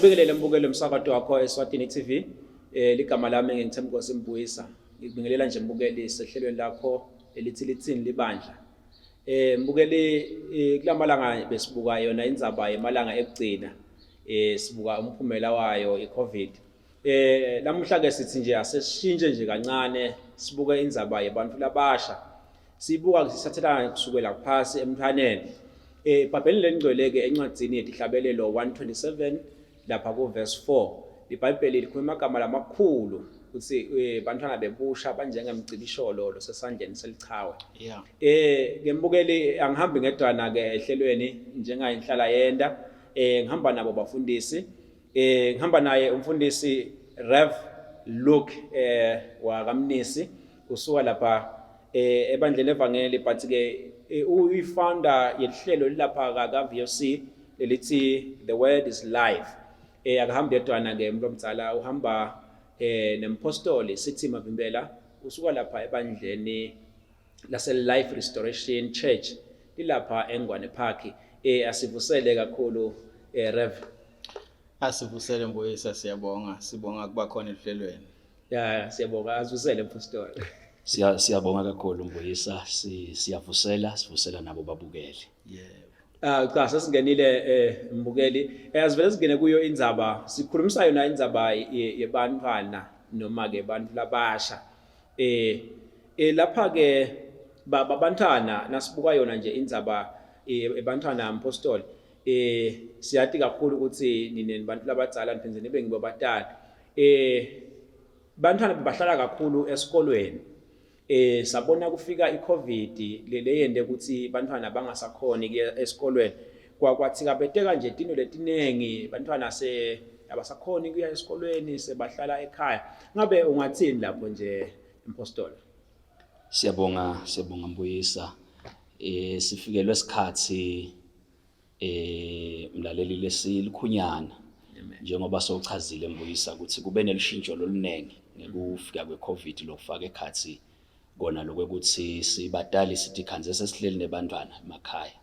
Ngikubingelele mbukelo emsakato wakho eSwatini TV. Eh ligama lami nginguThembinkosi Mbuyisa. Ngikubingelela nje mbukeli sehlelweni lakho elithi litsini libandla. Eh mbukeli eh, kulamalanga besibuka yona indzaba yemalanga ekugcina. Eh sibuka umphumela wayo iCovid. Eh lamuhla ke sithi nje asesishintshe nje kancane sibuke indzaba yebantu labasha. Sibuka sisathelana kusukela phasi emntwaneni. Eh iBhayibheli lengcwele ke encwadzini yetihlabelelo 127 lapha ku verse 4 iBhayibheli likhuluma amagama lamakhulu kutsi eh, bantwana bebusha banjengemcibisholo losesandleni selichawe. Yeah. Eh ngembukeli angihambi ngedwana ke ehlelweni njengayinhlala yenda eh ngihamba nabo bafundisi eh ngihamba naye umfundisi Rev Luke eh wakaMnisi usuka lapha eh ebandleni levangeli but ke eh, uyi-founder yelihlelo lilapha ka VOC lelithi the word is life eh akahambi yedwana ke umuntu omdala uhamba eh nempostoli sithi Mavimbela usuka lapha ebandleni lase Life Restoration Church lilapha eNgwane Park eh asivusele kakhulu eh Rev Asivusele Mbuyisa siyabonga sibonga kuba khona ehlelweni. Ya siyabonga asivusele mpostoli. Siya siyabonga kakhulu Mbuyisa si siyavusela sivusela nabo babukele. Yebo. Ah cha sesingenile eh mbukeli eh asivele singene kuyo indzaba sikhulumisa yona indzaba yebantwana noma ke bantu labasha eh eh lapha ke babantwana nasibuka yona nje indzaba ebantwana mpostoli eh siyati kakhulu ukuthi nine bantu labadzala niphindze nibe ngibo batali eh bantwana bahlala kakhulu esikolweni eh sabona kufika iCovid leleyende ukuthi bantwana bangasakhoni kuya esikolweni kwathikabeteka nje tino letinengi bantwana se abasakhoni kuya esikolweni sebahlala ekhaya ngabe ungathini lapho nje impostoli Siyabonga siyabonga Mbuyisa eh sifikelwe isikhathi eh mlaleli lesilikhunyana njengoba sowuchazile Mbuyisa ukuthi kube nelishintsho lolunengi ngekufika kweCovid lokufaka ekhathi kona lokwekuthi sibatali sithi khanze sesihleli nebantwana emakhaya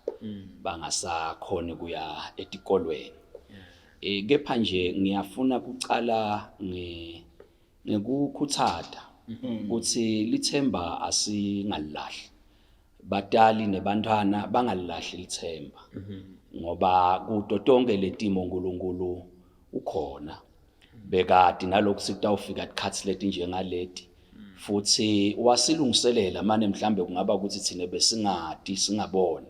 bangasakhoni kuya etikolweni eh kepha nje ngiyafuna kucala nge ngekukhutsata ukuthi lithemba asingalilahli batali nebantwana bangalilahli lithemba ngoba kuto tonke letimo uNkulunkulu ukhona bekati nalokhu sikutawufika tikhatsi letinjengaleti futhi wasilungiselela mane mhlambe kungaba ukuthi thina besingati singaboni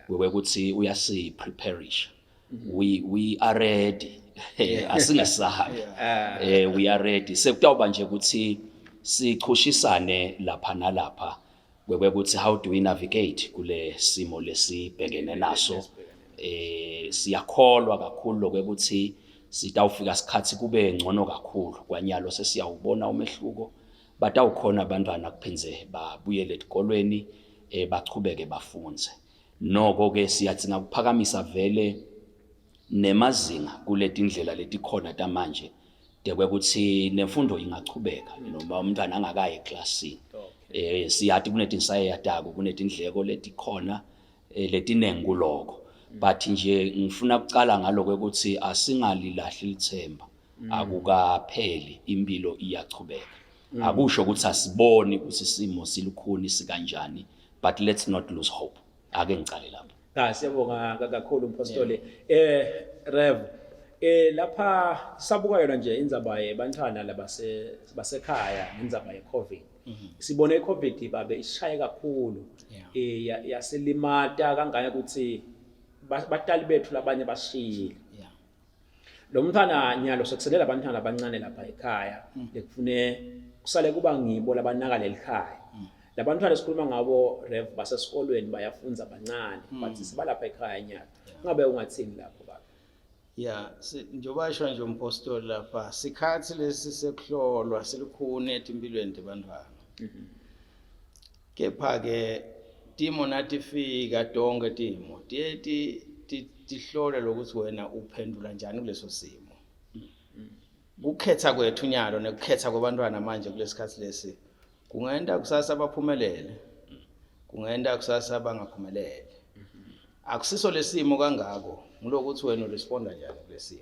ukuthi uyasi preparisha we we are ready asingesabi eh we are ready sekutawuba nje ukuthi sichushisane lapha nalapha kwekuthi how do we navigate kule simo lesibhekene naso eh siyakholwa kakhulu lokuthi sitawufika isikhathi kube ngcono kakhulu kwanyalo sesiyawubona umehluko batawukhona abantwana kuphindze babuyele esikolweni eh bachubeke bafunze noko ke siyadzinga kuphakamisa vele nemazinga kuletindlela letikhona tamanje tekwekuthi nemfundo ingachubeka noma umntwana angakayi eklasini eh siyati kunetinsayeya tako kunetindleko letikhona eh, letinengi kuloko but nje ngifuna kucala ngaloko ukuthi asingalilahli lithemba akukapheli impilo iyachubeka akusho ukuthi asiboni ukuthi isimo silukhuni sikanjani but let's not lose hope ake ngicale lapho Cha siyabonga kakhulu mpostoli. Eh Rev eh lapha sabuka yona nje indzaba yebantwana labase basekhaya ngendzaba yeCovid. Sibone iCovid babe ishaye kakhulu. Eh yasilimata kangaka ukuthi batali bethu labanye bashiyile. Lo mntwana nyalo sekuselela abantwana abancane lapha ekhaya lekufune kusale kuba ngibo labanaka lelikhaya. Labantwana esikhuluma ngabo Rev basesikolweni bayafunza bancane but sibalapha ekhaya nyalo. Ngabe ungathini lapho baba? Ya, njengoba esho nje umpostoli lapha, sikhathi lesi sekuhlolwa silukhuni etimpilweni tebantwana. Kepha ke timo natifika tonke timo tiye tihlole lokuthi wena uphendula njani kuleso simo. Kukhetha kwethu nyalo nekukhetha kwabantwana manje kulesikhathi lesi kungenta kusasa baphumelele, kungenta kusasa bangaphumeleli. Akusiso lesimo kangako, ngilokuthi wena uresponda njani kulesimo.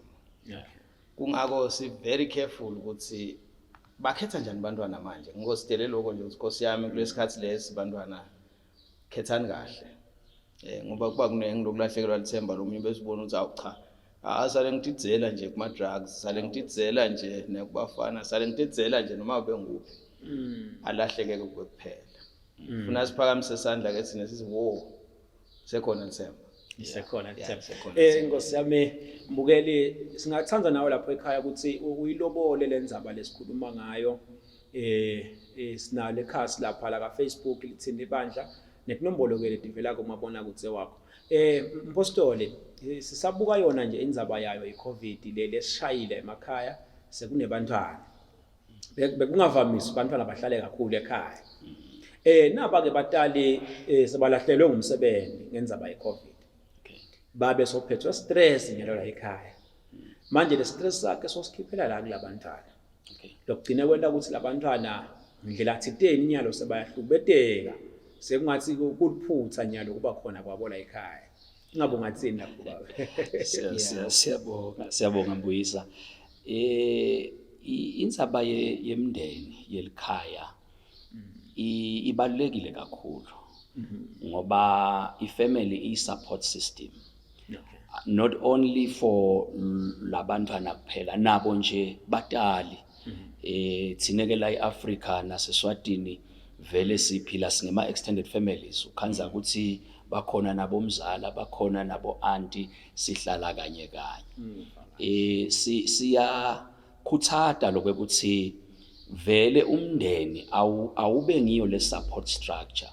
Kungako si very careful ukuthi bakhetha njani bantwana manje. Ngikositele lokho nje ukuthi Nkosi yami kulesikhathi lesi bantwana khethani kahle. Eh ngoba kuba kunengi lokulahlekelwa lithemba lomunye bese ubona ukuthi awu cha ah sale ngitidzela nje kuma drugs sale ngitidzela nje nekubafana sale ngitidzela nje noma benguphi alahleke kuphela. Funa siphakamise isandla ke thina sithi wo sekhona lithemba. Isekhona Yeah, lithemba. isekhona Eh lithemba. Nkosi yami mbukeli singathanda nawe lapho ekhaya ukuthi uyilobole lendzaba lesikhuluma ngayo. Eh sinalo ekhasi lapha la ka Facebook lithini ibandla netinombolo ke letivela kumabona kutse wakho. Eh Mpostoli sisabuka yona nje indzaba yayo iCovid le lesishayile emakhaya sekunebantwana. Bekungavamisi abantwana bahlale kakhulu ekhaya. Eh naba ke batali sebalahlelwe ngumsebenzi ngendzaba yeCovid. Okay. Babe sophethwe stress ngelo la ekhaya. Manje le stress sakhe sosikhiphela la kulabantwana. Okay. Lokugcina kwenta ukuthi labantwana ndlela thiteni inyalo sebayahlubeteka. Sekungathi kuliphutha nyalo kuba khona kwabo la ekhaya. Ingabe ungathini lapho baba? Siyabonga siyabonga Mbuyisa. Eh indzaba yemndeni yelikhaya ibalulekile kakhulu ngoba ifamily i support system. Okay. Not only for labantwana kuphela nabo nje batali. Eh thina ke la eAfrica naseSwatini vele siphila singema extended families ukhanza ukuthi bakhona nabomzala bakhona nabo auntie sihlala kanye kanye. Eh siyakhuthata lokuthi vele umndeni awube ngiyo le support structure.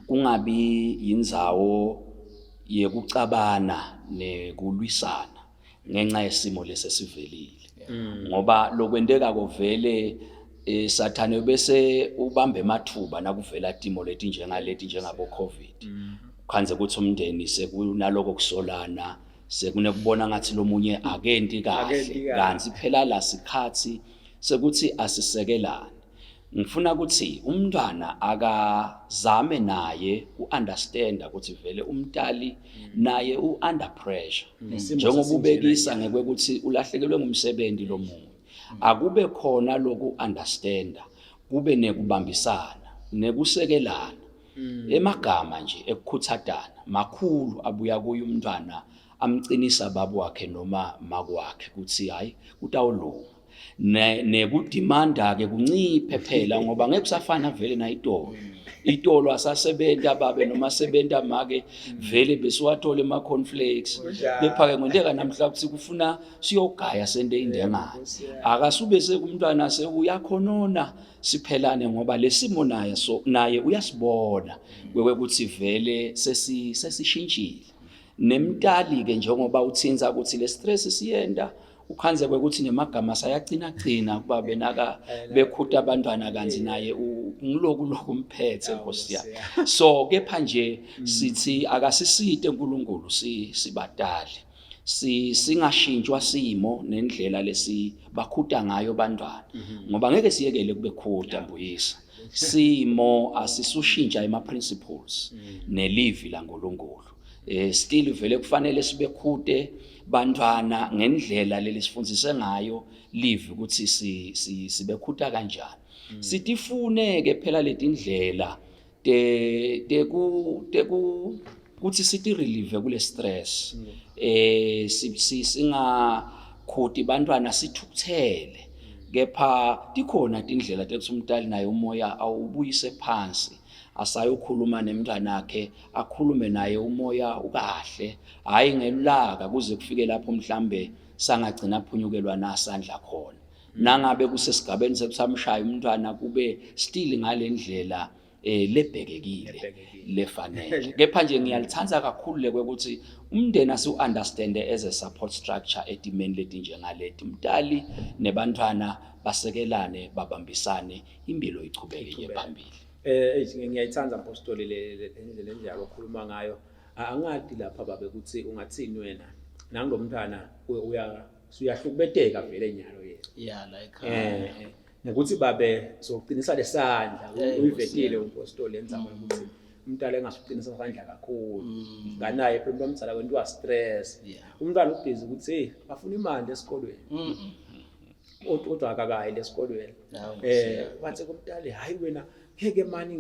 Kungabi yindzawo yekucabana nekulwisana ngenxa yesimo lesesivelile. Ngoba lokwenteka kovele Sathane bese ubambe emathuba nakuvela timo leti njengaleti njengabo COVID. Khanze ukuthi umndeni sekunaloko kusolana sekunekubona ngathi lomunye akenti kahle kanti phela la sikhathi sekuthi asisekelane. Ngifuna ukuthi umntwana akazame naye uunderstand ukuthi vele umntali naye u under pressure. Njengoba ubekisa ngekwekuthi ulahlekelwe ngumsebenzi lomunye. Akube khona loku understand kube nekubambisana nekusekelana. Emagama nje ekukhuthatana makhulu abuya kuye umntwana amcinisa baba wakhe noma makwakhe ukuthi hayi kutawulunga. Nekudimanda ke kunciphe phela ngoba ngeke kusafana vele na itolo. Itolo asasebenza babe noma sebenta make vele besiwathola ema cornflakes. Kepha ke ngenteka namhla ukuthi kufuna siyogaya sente indengane. Akasube sekumntwana sewuyakhonona siphelane ngoba lesimo naye so naye uyasibona kwekuthi vele sesishintshile. Nemtali ke njengoba uthinza ukuthi le stress siyenda ukhanze kwekuthi nemagama sayagcina gcina kuba benaka bekhuta abantwana kanzi naye ngiloku lokumphethe Nkosi yami. So kepha nje sithi akasisite uNkulunkulu sibatali singashintshwa simo nendlela lesibakhuta ngayo abantwana ngoba ngeke siyekele kubekhuta Mbuyisa. Simo asisushintsha ema principles nelivi laNkulunkulu. Still vele kufanele sibekhute bantwana ngendlela lelisifundise ngayo livi ukuthi sibekhuta kanjani. Sitifune ke phela letindlela teku kuthi siti relieve kule stress. Singakhuti bantwana sithukuthele. Kepha tikhona tindlela tekuthi umntali naye umoya awubuyise phansi asayokhuluma nemntwanakhe akhulume naye umoya ukahle hayi ngelulaka kuze kufike lapho mhlambe sangagcina aphunyukelwa nasandla khona. Nangabe kusesigabeni sekusamshaya umntwana kube still ngalendlela lebhekekile lefanele. Kepha nje ngiyalithanda kakhulu lekwe ukuthi umndeni asiu understand as a support structure etimeni letinjengaleti. Umntali nebantwana basekelane babambisane impilo ichubeke iye phambili. Ngiyayithanda Mpostoli le ndlela endlela okhuluma ngayo. Angadi lapha babe ukuthi ungathini wena nangilomntwana uyahlukubeteka vele nyalo yena. Yeah, like Ngokuthi babe soqinisa lesandla uyivetile umpostoli endzaba ukuthi Umntwana engasuqinisa isandla kakhulu. Nganaye phela umuntu omdala wentiwa stress. Yeah. Umntwana ubhizi ukuthi hey bafuna imali esikolweni. Kodwa akakayi lesikolweni. Hawu, Wathi kumntali hayi wena ngeke mani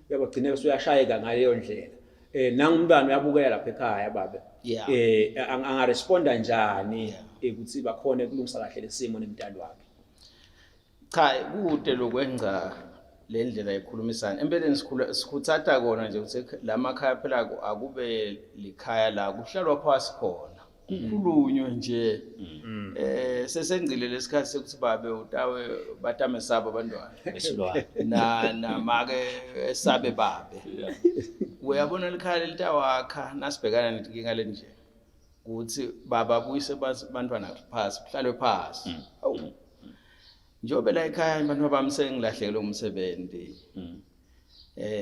uyabagcineka usuyashayeka ngaleyo ndlela. Nangumntwana uyabukela lapha ekhaya babe. Yeah. Angaresponda njani ukuthi bakhone ukulungisa kahle lesimo nemntali wakhe? Cha, kude lokwenza le ndlela yekhulumisana. Empeleni sikhula sikhuthatha kona nje ukuthi la makhaya phela akube likhaya la kuhlalwa phasi khona. Kukhulunywe nje. Sesengcile lesikhathi sekuthi babe utawe batame sabo abantwana. Besilwane. Na namake esabe babe. Uyabona likhaya litawakha nasibhekana nenkinga lenje. Ukuthi baba abuyise bantwana phasi, kuhlalwe phasi. Awu. Njengoba la ekhaya abantu bami sengilahlekelwe umsebenzi.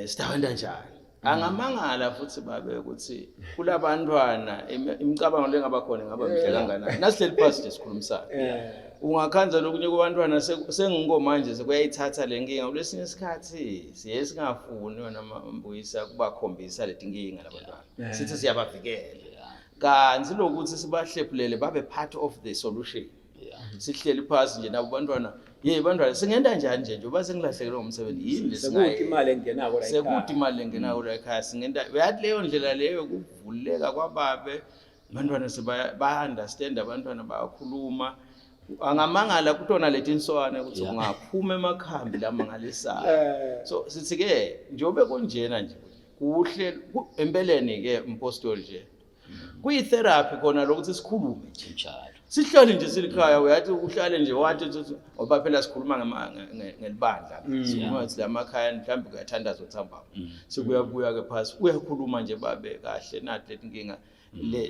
Sitawenda njani? Angamangala futhi babe ukuthi kulabantwana imicabango lengaba khona ingaba mihle kangakanani. Nasihleli phasi nje sikhulumisana. Ungakhanza lokunye kubantwana sengiko manje sekuyayithatha le nkinga. Kulesinye isikhathi siye singafuni wena Mbuyisa kubakhombisa leti nkinga labantwana. Sithi siyabavikela. Kanti lokuthi sibahlephulele babe part of the solution. Sihleli phasi nje nabo bantwana, hey bantwana singenda njani nje njengoba sengilahlekelwe ngumsebenzi yini Sekude imali engenako la ekhaya. Sekude imali engenako la ekhaya singenda. Uyathi leyo ndlela leyo kuvuleka kwababe abantwana sebaya ba understand abantwana bayakhuluma. Angamangala kutona letinswane ukuthi ungaphuma emakhambi lamangalisayo. So sithi ke njengoba kunjena nje kuhle empeleni ke mpostoli nje kuyi therapy khona lokuthi sikhulume nje. Njalo. Sihlale nje silikhaya uyathi uhlale nje wathi uthi ngoba phela sikhuluma ngelibandla sikhuluma ukuthi lamakhaya mhlawumbe kuyathandazwa ntambama sekuyabuya ke phasi uyakhuluma nje babe kahle nathi letinkinga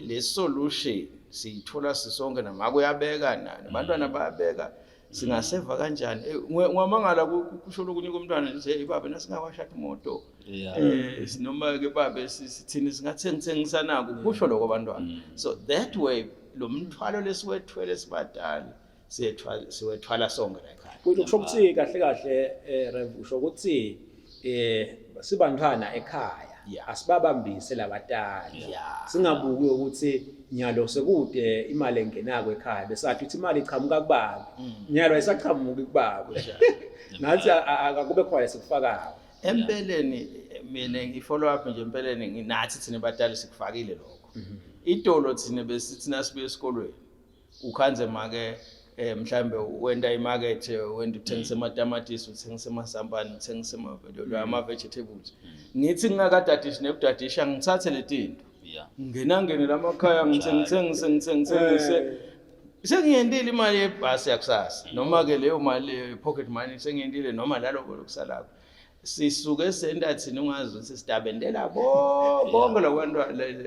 le solution siyithola sisonke nama kuyabeka nabantwana bayabeka singaseva kanjani. Ungamangala kusho lokunye komntwana nje hey babe nasingawashada imoto noma ke babe sithini singathengisengisana kusho lokho abantwana. So that way lo mthwalo lesiwethwele sibadala siyethwala siwethwala sonke la ekhaya. Kusho ukuthi kahle kahle Rev usho ukuthi sibantwana ekhaya asibabambise labatali. Singabuki ukuthi nyalo sekude imali engenako ekhaya besathi ukuthi imali iqhamuka kubabe. Nyalo ayisaqhamuki kubabe. Nathi akube khona sikufakayo. Empeleni mina ngifollow up nje empeleni nginathi thina batali sikufakile lokho. Idolo thina besithi nasibuye esikolweni ukhanze make mhlambe wenda imarket wenda uthengisa amatamatisi uthengisa amasambane uthengisa ama vegetables. Ngithi ngingakadadishi nekudadisha ngithathe letinto. Ngena ngene lamakhaya ngithengise ngithengise sengiyendile imali yebhasi yakusasa noma ke leyo mali pocket money sengiyendile noma laloko lokusalako. Sisuke senta thina ungazi ukuthi sidabendela bonke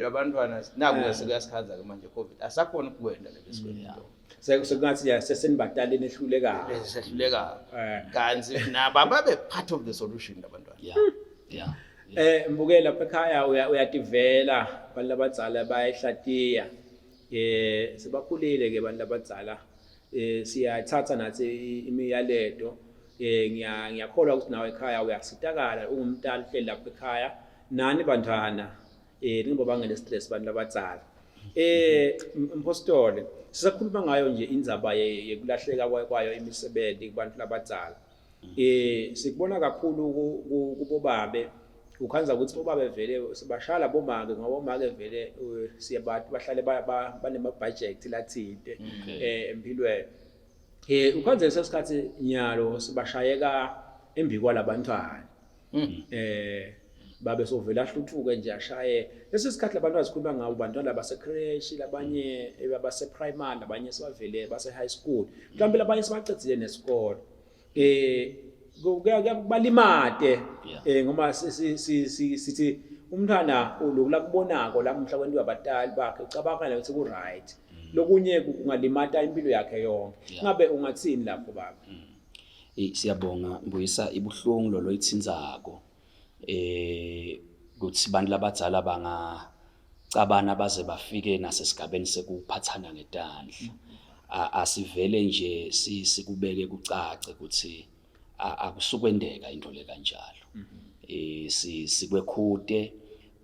labantwana naku ke sekuyasikhanza ke manje COVID asakhona ukuwenda lebesikwenda. Sekungathi ya sesenibadala nehlulekayo. Sehlulekayo. Kanti nabo babe part of the solution labantwana. Mbukela lapha ekhaya uyativela abantu abadzala bayahlatiya. Sebakhulile ke abantu abadzala. Siyathatha nathi imiyaleto. Ngiyakholwa ukuthi nawe ekhaya uyasitakala ungumntali uhleli lapha ekhaya nani bantwana ningibabangele stress abantu abadzala. Mpostoli sisakhuluma ngayo nje indzaba yekulahleka kwayo imisebenzi kubantu abadzala. Sikubona kakhulu kubobabe ukhanza ukuthi bobabe vele sibashala bomake ngoba bomake vele siyabantu bahlale banema budget lathinte empilweni. Ukhanze lesikhathi nyalo sibashayeka embikwa labantwana. Babe sovela ahluthuke nje ashaye lesi sikhathi labantu azikhuluma ngawo bantwana base creche labanye base primary labanye sebavele base high school mhlawumbe labanye sebacedzile nesikolo. Kuyabalimate ngoba sithi umntwana lokubonako lamhla kwentiwa abatali bakhe ucabanga ukuthi ku right lokunye kungalimata impilo yakhe yonke. Ngabe ungathini lapho baba? Siyabonga Mbuyisa ibuhlungu lo loyithinzako kuthi abantu labadzala bangacabana baze bafike nasesigabeni sekuphathana ngetandla. Asivele nje sikubeke kucace ukuthi akusukwendeka into le kanjalo. eh sikwekhute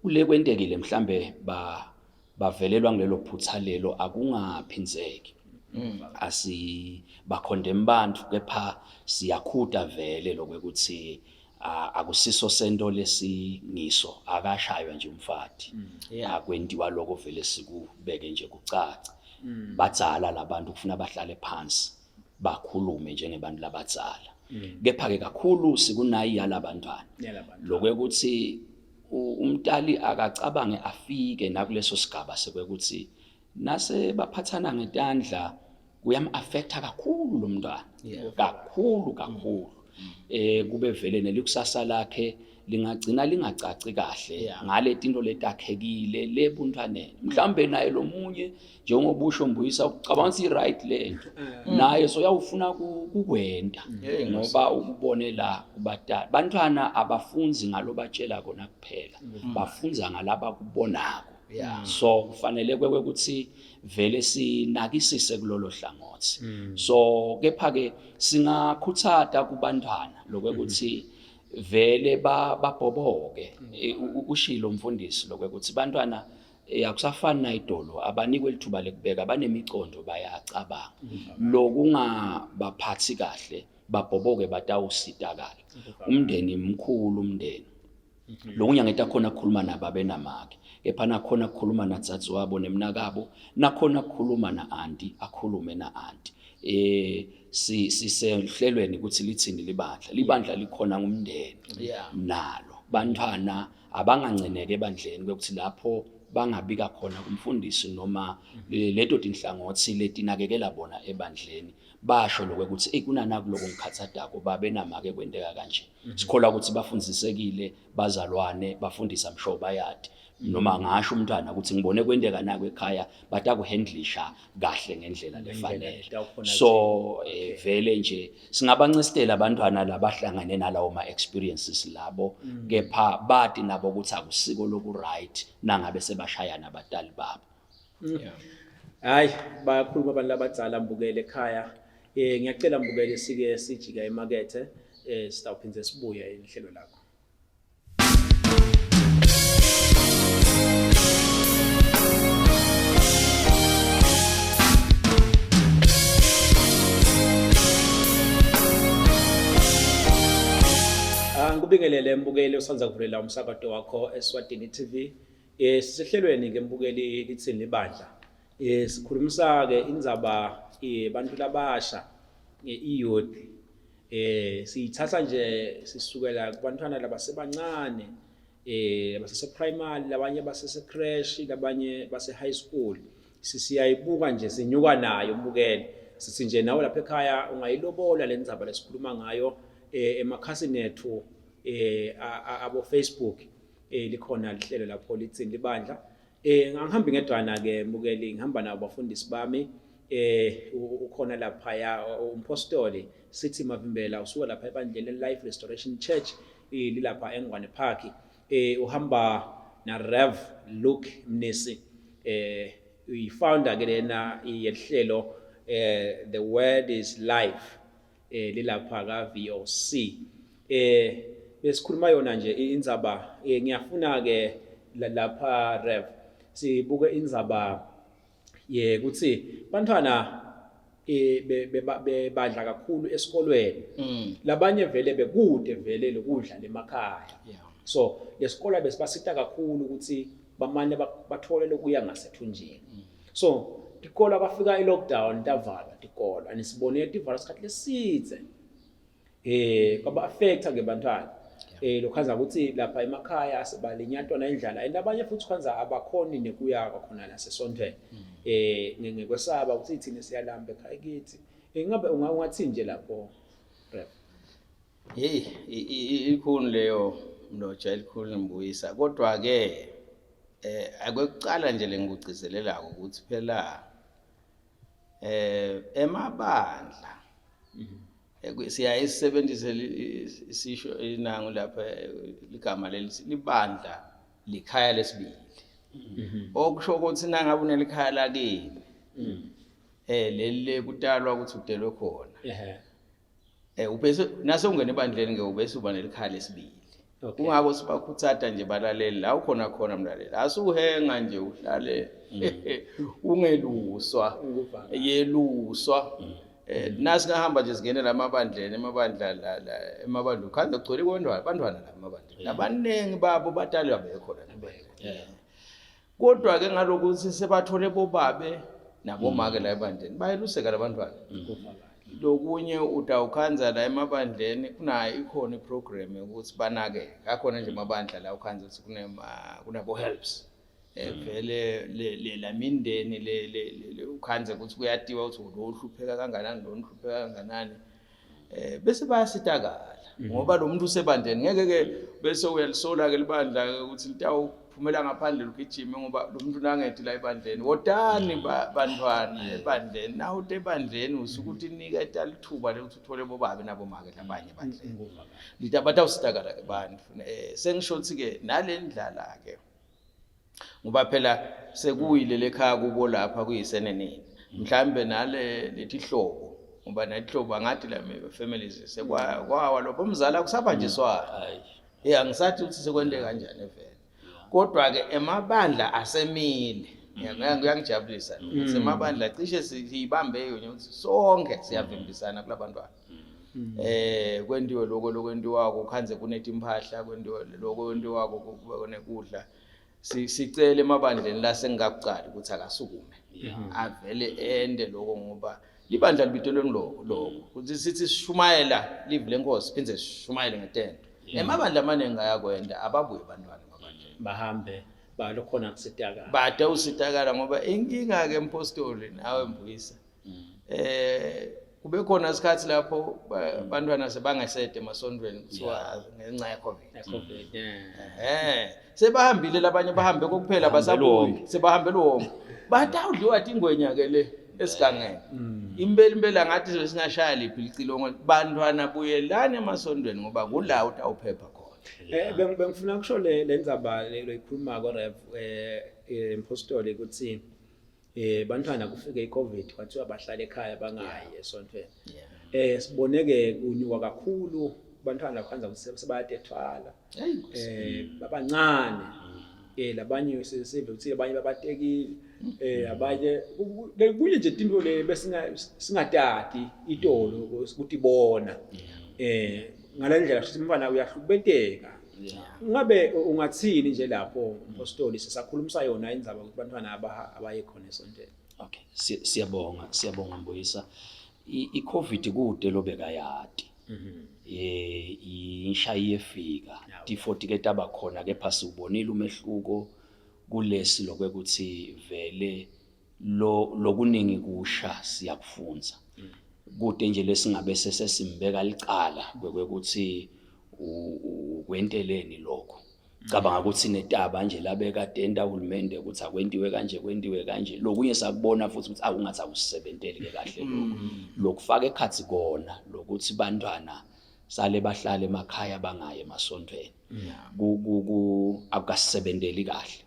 kule kwentekile mhlambe ba bavelelwa ngilelo phutha lelo akungaphindzeki mm. asi bakhondem bantu kepha siyakhuta vele lokwekuthi akusiso sento lesingiso akashaywa nje umfati mm. akwentiwa lokho vele sikubeke nje kucaca mm. badzala labantu kufuna bahlale phansi bakhulume njengebantu labadzala mm. kepha ke kakhulu sikunayi yalabantwana lokwekuthi umtali akacabange afike nakuleso sigaba sekwekuthi nase baphathana ngetandla kuyam-affecta kakhulu lo mntwana kakhulu kakhulu eh kube vele nelikusasa lakhe lingagcina lingacaci kahle ngale tinto letakhekile lebuntwaneni mhlawumbe naye lomunye njengoba usho mbuyisa ucabanga ukuthi i-right lento eh. naye soyawufuna kukwenta ngoba ukubone la kubatali bantwana abafunzi ngalobatshela kona kuphela mm. bafunza ngalabakubonako yeah. so kufanele kwekwe ukuthi vele sinakisise kulolo hlangothi mm. so kepha ke singakhuthata kubantwana lokwekuthi mm. vele babhoboke mm. E, ushilo umfundisi lokwekuthi bantwana e, akusafani nayidolo abanikwe lithuba lekubeka banemicondo bayacabanga mm. lokungabaphathi kahle babhoboke batawusitakala umndeni mkhulu umndeni Lokunye angeta khona kukhuluma nababe namake kepha nakhona kukhuluma nadzadzewabo nemnakabo nakhona kukhuluma na-anti akhulume na-anti eh si sisehlelweni ukuthi lithini libandla libandla likhona ngumndeni nalo bantwana abanganceneke ebandleni kwekuthi lapho bangabika khona kumfundisi noma leto tinhlangothi letinakekela bona ebandleni basho lokho ukuthi ey kunanaku lokho ngikhathadako babe namake kwenteka kanje mhm. sikholwa ukuthi bafundisekile bazalwane bafundisa msho bayadi noma ngasho umntwana ukuthi ngibone kwenteka naku ekhaya batakuhandlisha kahle ngendlela lefanele so eh, vele nje singabancistela abantwana labahlangane nalawo ma experiences labo mm. kepha bati nabo ukuthi akusiko loku right nangabe sebashayana abatali babo mm. Hayi bayakhuluma abantu labadzala mbukele ekhaya. Eh ngiyacela mbukele sike sijika emakethe eh sitawuphindze sibuye inhlelo lakho. Ngikubingelele mbukeli osanza kuvulela umsakato wakho eSwatini TV. Eh sisehlelweni ke mbukeli lithini libandla. Eh sikhulumisa ke indzaba yebantu labasha i-youth. Eh siyithatha nje sisukela kubantwana labasebancane eh abasese primary labanye basese creche labanye base high school. Sisiyayibuka nje sinyuka nayo mbukeli. Sithi nje nawe lapha ekhaya ungayilobola le ndzaba lesikhuluma ngayo eh emakhasini ethu eh abo Facebook. eh likhona lihlelo lapho lithini libandla eh angihambi ngedwana ke mbukeli ngihamba nabo bafundisi bami eh ukhona lapha ya umpostoli sithi Mavimbela usuka lapha ebandleni Life Restoration Church eh, lilapha eNgwane Park eh uhamba na Rev Luke Mnisi eh uyi-founder ke lena yelihlelo eh the word is life eh lilapha ka VOC eh besikhuluma yona nje indzaba eh, ngiyafuna ke lapha Rev sibuke indzaba yekuthi bantwana eh bebadla kakhulu esikolweni mm. labanye vele bekude vele lokudla lemakhaya so lesikole besibasita kakhulu ukuthi bamane bathole lokuya ngasethunjini mm. so tikolo bafika i-lockdown tavalwa tikolo and sibone tivalwa isikhathi lesidze eh kwaba affecta ke bantwana eh lokhaza ukuthi lapha emakhaya sibalinyatwa indlala and abanye futhi kwanza abakhoni nekuya kwakhona nasesontweni mm. eh ngekwesaba ukuthi thina siyalamba ekhaya kithi eh, ingabe ungathi nje lapho rep Hey ilikhulu leyo mlotsha elikhulu ngibuyisa kodwa ke eh akwekuqala nje lengikugcizelelako ukuthi phela eh emabandla mhm. siyaye sisebenzise isisho inangu lapha ligama leli libandla likhaya lesibili mhm. okusho ukuthi nangabe unelikhaya lakini mm. eh leli kutalwa ukuthi udelwe khona ehe Eh ubese nase ungena ebandleni ke ubese uba nelikhaya lesibili. Okay. Kungako sibakhuthata nje balaleli la ukhona khona mlaleli. Asuhenga nje uhlale ungeluswa. Yeluswa. Eh nasingahamba nje singene la mabandleni emabandla la la emabandla ukhanze kugcwele abantwana abantwana la emabandleni. Labaningi babo batali abekho la emabandleni. Kodwa ke ngalokuthi sebathole bobabe nabomake la ebandleni bayeluseka labantwana. Lokunye utawukhandza la emabandleni kunayo ikhona iprogram yokuthi banake. Akhona nje amabandla la ukhandza ukuthi kunema kunabo helps. Eh vele le le lamindeni le le ukhandze ukuthi kuyatiwa ukuthi lo uhlupheka kanganani lo uhlupheka kanganani. Eh bese bayasitakala ngoba lo muntu usebandleni ngeke ke bese uyalisola ke libandla ukuthi litawuphumela ngaphandle lugijime ngoba lo muntu nangethi la ebandleni wotani bantwana ebandleni nawe ute ebandleni usuke uthi niketa lithuba lokuthi uthole bobabe nabomake labanye ebandleni lita batawusitakala ke bantu eh sengisho ukuthi ke nalendlala ke ngoba phela sekuyile lekhaya kubo lapha kuyisenenini mhlambe nale lethihlobo ngoba nethihlobo angathi la families sekwawa lokho umzala kusabanjiswana eh angisathi ukuthi sekwente kanjani vele kodwa ke emabandla asemile kuyangijabulisa ukuthi emabandla cishe siyibambe yona ukuthi sonke siyavimbisana kulabantwana eh kwentiwe lokho lokwentiwako khanze kunetimpahla kwentiwe lokho kwentiwako kube kunekudla sicele emabandleni la sengingakucali ukuthi akasukume avele ende lokho ngoba libandla libitelwe ngiloko lokho ukuthi sithi sishumayela live lenkosi phinde sishumayele ngetende emabandla amaningi ayakwenda ababuye abantwana emabandleni bahambe balokhona kusitakala bade usitakala ngoba inkinga ke mpostoli nawe mbuyisa eh kube khona isikhathi lapho bantwana sebangesede emasontweni kuthiwa ngenxa ye-covid COVID eh sebahambile labanye bahambe kokuphela basabuyi sebahambele wonke batawudliwa tingwenya ke le esigangeni impela impela ngathi singashaya liphi licilongo bantwana buyelani emasontweni ngoba kula utawuphepha khona Eh bengifuna kusho le lendzaba le loyikhuluma ko Rev eh Mpostoli ukuthi eh bantwana kufike iCovid kwathiwa bahlale ekhaya bangayi esontweni eh siboneke kunyuka kakhulu bantwana kwanza ukuthi sebayatethwala eh babancane eh labanye sesive ukuthi abanye babatekile eh abanye kunye nje into le besinga singatati itolo ukutibona eh ngalendlela futhi umfana uyahlukubeteka ngabe ungathini nje lapho mpostoli sisakhulumisa yona indzaba ukuthi bantwana abaye khona esontweni okay siyabonga siyabonga mbuyisa i-covid kude lobekayati eh inshayi yefika tifo tike taba khona kepha siwubonile umehluko kulesi lokwekuthi vele lo lokuningi kusha siyakufunza kude nje lesingabe sesesimbeka licala kwekuthi ukwenteleni lokho cabanga ukuthi netaba nje labeka tenta uhulumende ukuthi akwentiwe kanje kwentiwe kanje lokunye sakubona futhi ukuthi awungathi akusebenteli ke kahle lokho lokufaka ekhathi kona lokuthi bantwana sale bahlale emakhaya bangaye emasontweni ku ku akukasebenteli kahle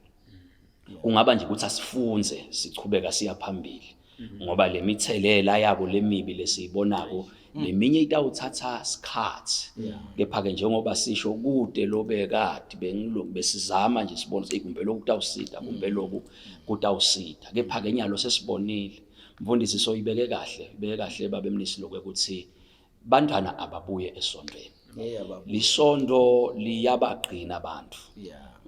kungaba nje ukuthi asifunze sichubeka siya phambili ngoba le mithelela yabo lemibi lesiyibonako leminye itawuthatha sikhathi kepha ke njengoba sisho kude lobekade bengilungu besizama nje sibone ukuthi kumbe lokhu kutawusida kumbe lokhu kutawusida kepha ke nyalo sesibonile mfundisi soyibeke kahle ibeke kahle baba emnisi lokho ukuthi bantwana ababuye esontweni lisonto liyabagcina abantu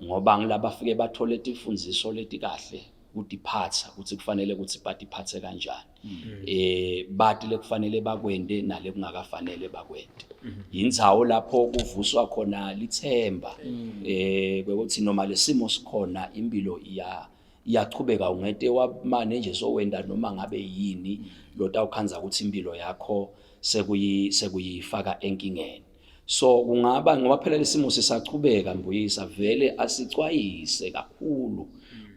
ngoba ngilabafike bathole tifundziso letikahle kutiphatha ukuthi kufanele ukuthi batiphathe kanjani mm. eh bati lekufanele bakwende nale kungakafanele bakwende mm-hmm. yindzawo lapho kuvuswa khona lithemba mm. eh kwekuthi noma lesimo sikhona impilo iya iyachubeka ungete wamane nje sowenda noma ngabe yini lotawukhandza ukuthi impilo yakho sekuyi sekuyifaka enkingeni so kungaba ngoba phela lesimo sisachubeka mbuyisa vele asicwayise kakhulu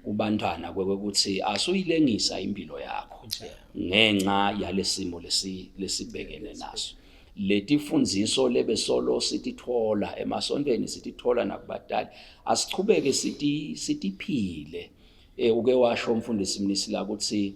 kubantwana kwekuthi asuyilengisa impilo yakho ngenxa yalesimo lesi lesibhekene naso letifundziso lebesolo sitithola emasontweni sitithola nakubadali asichubeke siti sitiphile eh uke washo umfundisi Mnisi la ukuthi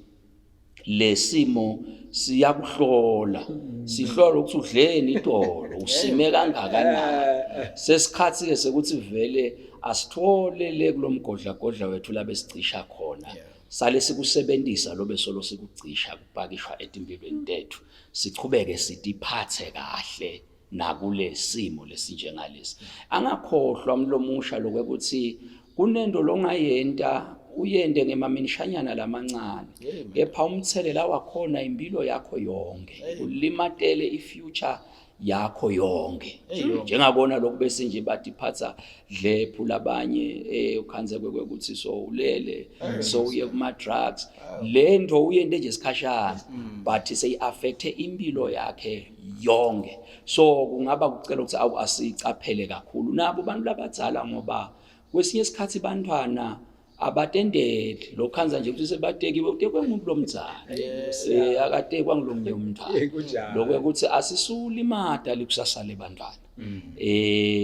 Lesimo siyakuhlola, sihlola ukuthi udleni itolo, usime kangakanani. Sesikhathi ke sekuthi vele asithole le kulomgodla godla wethu labe sicisha khona, sale sikusebenzisa lobe solo sikucisha kupakishwa etimpilweni tethu, sichubeke sitiphathe kahle nakule simo lesinjengalesi. Angakhohlwa mlomusha lokwekuthi kunento longayenta uyende ngemaminishanyana lamancane, kepha umthelela wakhona impilo yakho yonke, ulimatele ifuture yakho yonke. Njengabona lokhu bese nje batiphatha dlephu labanye, ukhanze kwekuthi so ulele, so uye kuma drugs, lento uyente nje isikhashana, but seyi affecte impilo yakhe yonke. So kungaba kucela ukuthi awu asicaphele kakhulu nabo bantu labadzala, ngoba kwesinye isikhathi bantwana abatendeli lokhanza nje ukuthi sebatekiwe, utekwe umuntu lomdzala, akatekwa ngilomnye umntwana. Lokho ukuthi asisulimata likusasa lebantwana,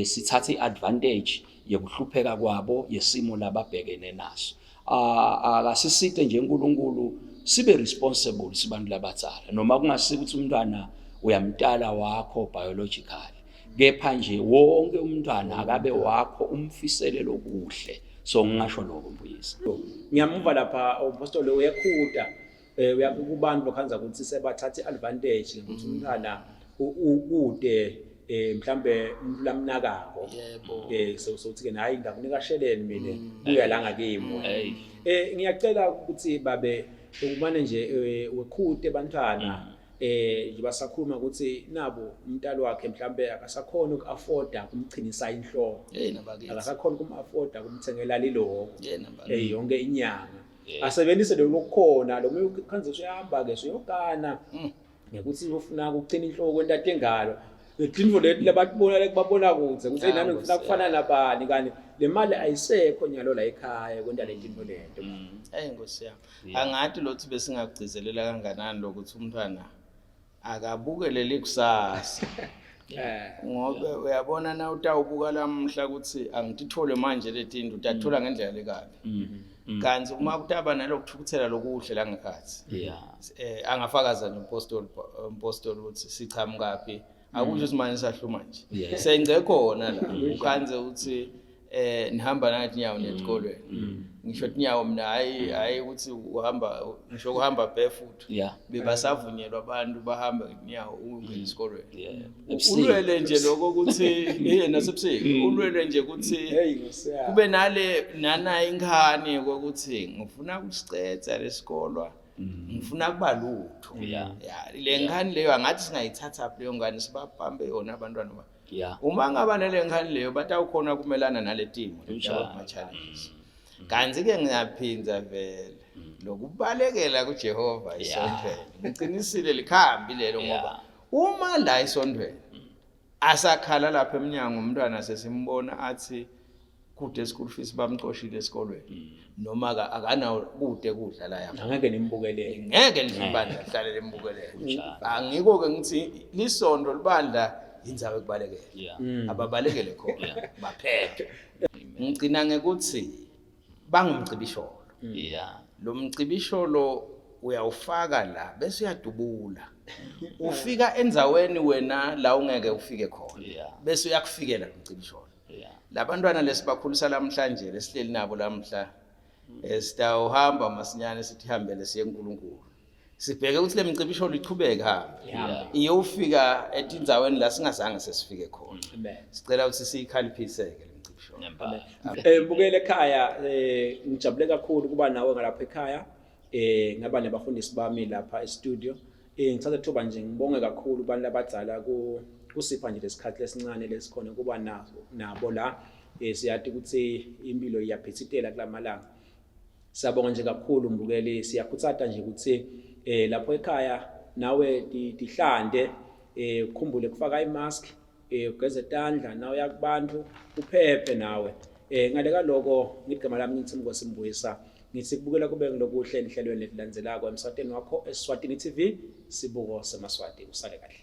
sithathe iadvantage yekuhlupheka kwabo, yesimo lababhekene naso. Akasisite nje uNkulunkulu sibe responsible sibantu labadzala, noma kungasiko ukuthi umntwana uyamtala wakho biologically, kepha nje wonke umntwana akabe wakho, umfisele lokuhle. So ngingasho lokho, Mbuyisa. Ngiyamuva lapha umpostoli uyekhuta, uyakubantu bakhanza ukuthi sebathatha iadvantage ukuthi umntwana ukude, mhlambe umuntu lamnakako, so sothi ke hayi ngakunika sheleni mina, buya la ngakimi. Ngiyacela ukuthi babe umane nje wekhute bantwana, nje basakhuluma ukuthi nabo umntalo wakhe mhlambe akasakhona ukuafforda kumchinisa inhloko, Hey nabakithi, akasakhona ukumafforda kumthengela liloko Hey nabakithi, yonke inyanga asebenzise lokho kukhona lo khanze usuyahamba ke usuyogana ngekuthi ufuna ukucina inhloko kwenta tengalo letinto leti labatibona lekubabona kude ukuthi nami ngifuna kufana nabani, kani le mali ayisekho nyalo la ekhaya kwenta letinto leto. Hey Nkosi yami, angathi lothi besingagcizelela kanganani lokuthi umntwana akabukele likusasa, ngoba uyabona na utawubuka lamhla ukuthi angitithole manje letinto, utathola ngendlela lekabi, kanti uma kutaba nalokuthukuthela lokuhle la ngekhathi, angafakaza nje umpostoli ukuthi sichamukaphi, akusho ukuthi manje sahluma nje, sengce khona la ukhanze ukuthi nihamba nathi nyawo nesikolweni, ngisho tinyawo mina, hayi hayi ukuthi uhamba, ngisho ukuhamba barefoot, bebasavunyelwa abantu bahambe ngenyawo ungena esikolweni. Ulwele nje lokho ukuthi nasebusika ulwele nje ukuthi Hey Nkosi yami. Kube nale nana inkhani kokuthi ngifuna ukusicetha lesikolwa, ngifuna kuba lutho. Ya, le nkhani leyo angathi singayithatha leyo ngane, sibabambe yona abantwana ba uma ngaba nale nkhani leyo batawukhona kumelana nale timo Kunjalo. challenges. Kanti ke ngiyaphinza vele lokubalekela kuJehova esontweni, ngiqinisile likhambi lelo, ngoba uma la esontweni asakhala lapha eminyango umntwana sesimbona athi kude school fees, bamcoshile esikolweni, noma akanawo kude kudla la yakho, angeke nimbukelele. Ngeke nje ibandla lihlale limbukelele. Kunjalo. Angiko ke ngithi lisondo libandla indzawo ekubalekela, ababalekele khona baphephe. Ngigcina ngekuthi bangumcibisholo. Lo mcibisholo uyawufaka la bese uyadubula, ufika endzaweni wena la ungeke ufike khona, bese uyakufikela lo mcibisholo. Labantwana lesibakhulisa lamhlanje, lesihleli nabo lamhla, sitawuhamba masinyane sithi hambele siye kuNkulunkulu, sibheke ukuthi le micibisholo ichubeke hambe iyofika etindzaweni la singazange sesifike khona. Amen. Sicela ukuthi siyikhaliphise-ke le micibisholo. Nempela. Mbukele ekhaya, ngijabule kakhulu kuba nawe ngalapha ekhaya, ngaba nabafundisi bami lapha e-studio. Ngithatha ithuba nje ngibonge kakhulu kubantu abadzala kusipha nje lesikhathi lesincane lesikhona kuba nabo la. Siyati ukuthi impilo iyaphithitela kulamalanga. Siyabonga nje kakhulu mbukeli, siyakhuthata nje ukuthi lapho ekhaya nawe tihlande, ukhumbule kufaka imask, ugeze tandla nawe uya kubantu, uphephe nawe. Ngale kaloko ngigama lami ngithi Nkosi Mbuyisa, ngithi kubukela kube ngilokuhle enhlelweni letilandzelako emswatini wakho Eswatini TV, sibuko semaswati. Usale kahle.